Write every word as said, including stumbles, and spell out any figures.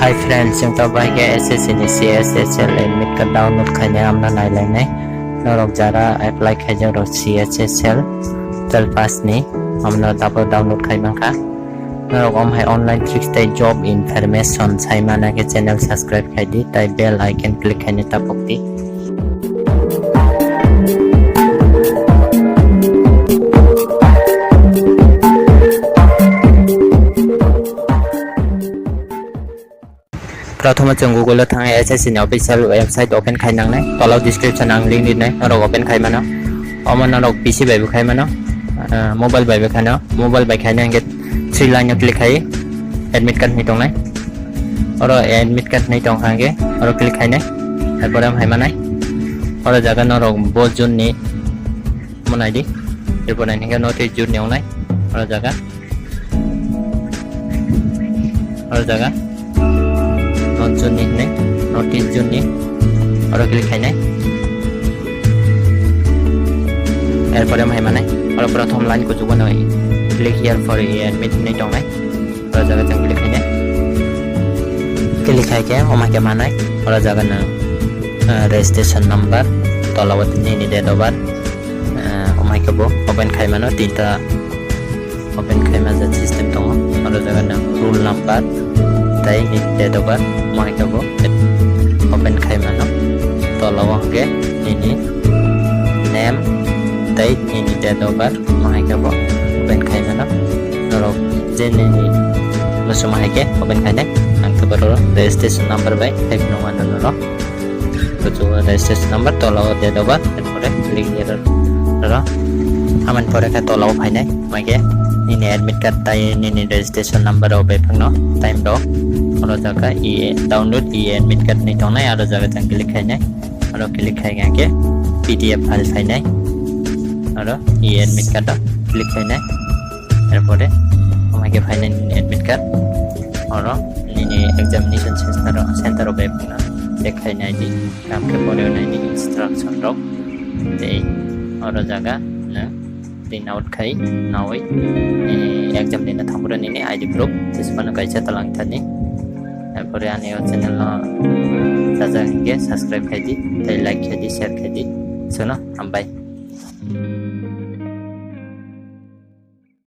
Hi friends, chwng tabuk khe S S C ni C S S L admit card download khainai, amno nailainai. Norok jara apply khaijak rok C S S L twelve pass ni, amno tabuk download khai mankha. Norok om hai online tricks tei job information sai mana khe channel subscribe khai di, tai bell icon click khainai tabuk di. Prothoma chwng Google o thang S S C ni official website open khai nangnai. Tola o description ang link rinai, norok open khai mano. Omo norok P C bai bo khai mano, ah, mobile bai bo khaino. Mobile bai khaina hwnkhe three line o click khai admit card hinwi tongnai. Oro admit card hinwi tong kha hwnkhe oro click khainai. Erpore hai manai. Oro jaga norok bo June ni omo nai di. Erpore hwnkhe notice June ni wngnai. Oro jaga. Oro jaga. North June ni hinwi, North East June ni. Oro click khainai. Erpore hai manai. Oro prothom line kuchugo no click here for admit hinwi tongnai. Oro jaga chwng click khainai. Click khai khe omo hai khe manai. Oro jaga nang, ah, registration number, tola o nini date of birth, ah, omo hai khe bo open khai mano tinta. Open khaima je system tongo, oro jaga nang roll number tei nini date of birth, omo hai khe bo open khai mano. Tola o hwnkhe nini name tei nini date of birth, omo hai khe bo open khai mano. Norok je nini muchung hai khe open khainai, ang khe borok registration number bai khai phano mano norok. Kuchugo registration number, tola o date of birth, erpore click here oro. Amoni pore khe tola o phainai, maikhe nini admit card tai nini registration number rok bephangno time rok. Oro jaga e download e admit card hinwi tongnai, aro jaga chwng click khainai. Oro click khai khe P D F file phainai. Oro e admit card o click khainai. Erpore omo hai khe phainai nini admit card. Oro nini examination center o, center o bephangno check khainai di. Tamo khe pore nai ni instruction rok tei oro jaga no print out khai nawi, eh, exam dina thangphuru nini I D proof jesphano kaisa talang thani. Erpore ani o channel no sajak hwnkhe subscribe khai di tei like khai di, share khai di. Sono hambai.